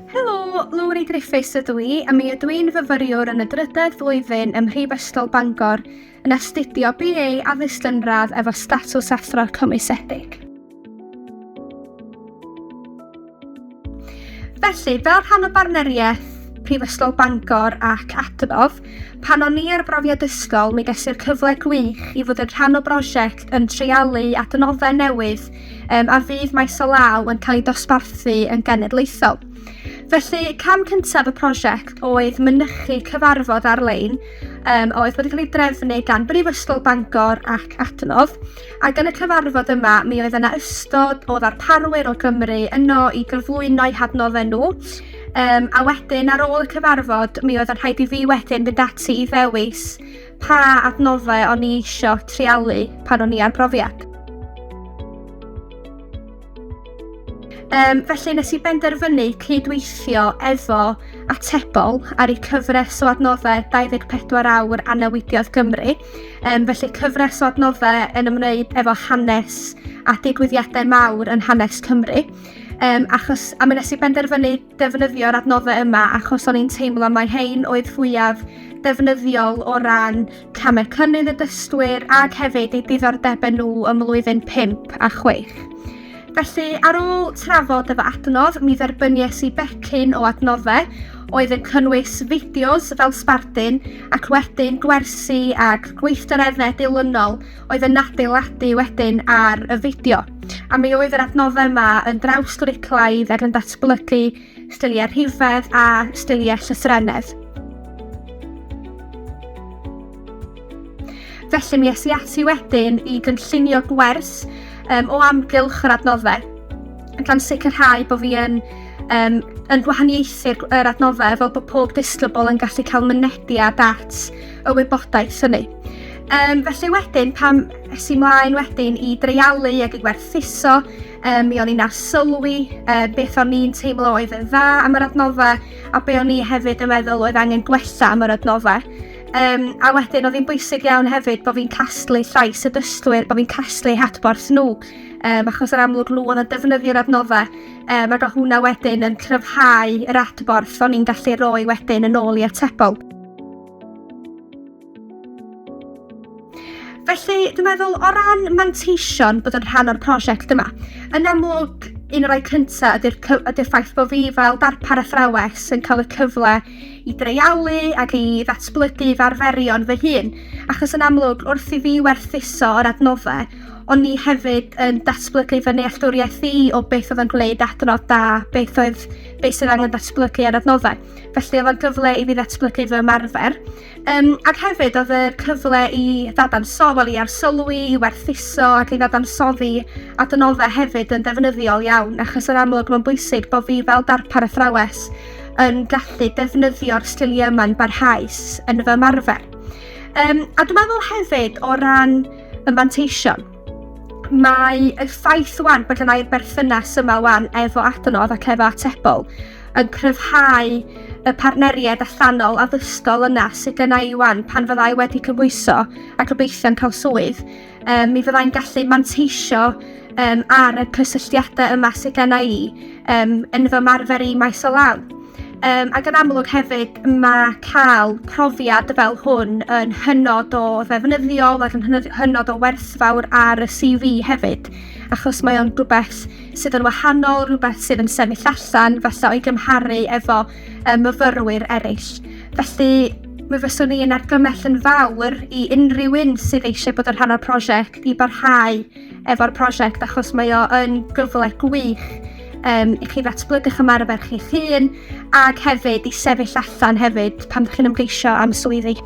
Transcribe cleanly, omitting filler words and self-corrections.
Helo, Lowri Griffiths ydw i, a mi ydw i'n fyfyriwr yn y drydedd flwyddyn ym Mhrifysgol Bangor yn astudio BA Addysg Gynradd efo statws athro cymwysedig. Felly, fel rhan o bartneriaeth Prifysgol Bangor ac Adnodd, pan o'n i ar brofiad ysgol, mi ges i'r cyfle gwych i fod yn rhan o brosiect yn treialu adnoddau newydd um, a fydd maes o law yn cael ei dosbarthu yn genedlaethol. Felly, cam cyntaf y prosiect oedd mynychu cyfarfod ar-lein um, oedd wedi cael ei drefnu gan Brifysgol Bangor ac Adnodd, ac yn y cyfarfod yma mi oedd yna ystod o ddarparwyr o Gymru yno i gyflwyno eu hadnoddau nhw, um, a wedyn ar ôl y cyfarfod mi oedd yn rhaid i fi wedyn fynd ati i ddewis pa adnoddau o'n i eisiau treialu pan o'n i ar brofiad. Um, felly nes i benderfynu cydweithio efo Atebol ar eu cyfres o adnoddau 24 awr a newidiodd Gymru. Um, felly cyfres o adnoddau yn ymwneud efo hanes a digwyddiadau mawr yn hanes Cymru. Um, achos, a mi nes i benderfynu defnyddio'r adnoddau yma achos o'n i'n teimlo mai hein oedd fwyaf defnyddiol o ran camau cynnydd y dysgwyr ac hefyd eu diddordebau nhw ym mlwyddyn 5 a 6. Felly, ar ôl trafod efo adnodd, mi dderbynies i becyn o adnoddau oedd yn cynnwys fideos fel sbardun ac wedyn gwersi ac gweithgareddau dilynol oedd yn adeiladu wedyn ar y fideo. A mi oedd yr adnoddau yma yn drawsgwricwlaidd ac yn datblygu sgiliau rhifedd a sgiliau llythrennedd. Felly mi es i ati wedyn i gynllunio gwers um, o amgylch yr adnoddau, gan sicrhau bod fi yn, um, yn gwahaniaethu'r yr adnoddau fel bod pob disgybl yn gallu cael mynediad at y wybodaeth hynny. Um, felly wedyn, pan es i mlaen wedyn i dreialu ac i gwerthuso, um, mi o'n i'n arsylwi uh, beth o'n i'n teimlo oedd yn dda am yr adnoddau a be o'n i hefyd yn meddwl oedd angen gwella am yr adnoddau. Um, a wedyn oedd hi'n bwysig iawn hefyd bod fi'n casglu llais y dysgwyr, bod fi'n casglu hadborth nhw, um, achos yr amlwg nhw oedd yn defnyddio'r adnoddau, um, ac oedd hwnna wedyn yn cryfhau yr adborth o'n i'n gallu roi wedyn yn ôl i atebol. Felly, dwi'n meddwl, o ran manteision bod yn rhan o'r prosiect yma, yn amlwg, un o'r rhai cyntaf ydy'r ydy ffaith bod fi fel darpar athrawes yn cael y cyfle i dreialu ac i ddatblygu fy arferion fy hun, achos yn amlwg, wrth i fi werthuso yr adnoddau, o'n i hefyd yn datblygu fy nealltwriaeth i o beth oedd yn gwneud adnodd da, beth oedd beth sydd angen datblygu ar adnoddau. Felly oedd o'n gyfle i fi ddatblygu fy ymarfer. Um, ac hefyd oedd y cyfle i ddadansoddi, wel i arsylwi, i werthuso ac i ddadansoddi adnoddau hefyd yn ddefnyddiol iawn, achos yn amlwg mae'n bwysig bod fi fel darpar athrawes yn gallu defnyddio'r sgiliau yma'n barhaus yn fy ymarfer. Um, a dwi'n meddwl hefyd o ran y manteision, mae y ffaith wan bod yna i'r berthynas yma wan efo adnodd ac efo atebol yn cryfhau y partneriaid allanol addysgol yna sydd gynna i wan pan fyddai wedi cymhwyso a gobeithio'n cael swydd, um, mi fyddai'n gallu manteisio um, ar y cysylltiadau yma sydd gynna i um, yn fy ymarfer i maes o law. Um, ac yn amlwg hefyd mae cael profiad fel hwn yn hynod o ddefnyddiol ac yn hynod o werthfawr ar y CV hefyd, achos mae o'n rhywbeth sydd yn wahanol, rhywbeth sydd yn sefyll allan falle o'i gymharu efo um, myfyrwyr eraill. Felly mi fyswn i'n argymell yn fawr i unrhyw un sydd eisiau bod yn rhan o'r prosiect i barhau efo'r prosiect achos mae o yn gyfle gwych um, i chi ddatblygu'ch ymarfer chi'ch hun ac hefyd i sefyll allan hefyd pan ydych chi'n ymgeisio am swyddi.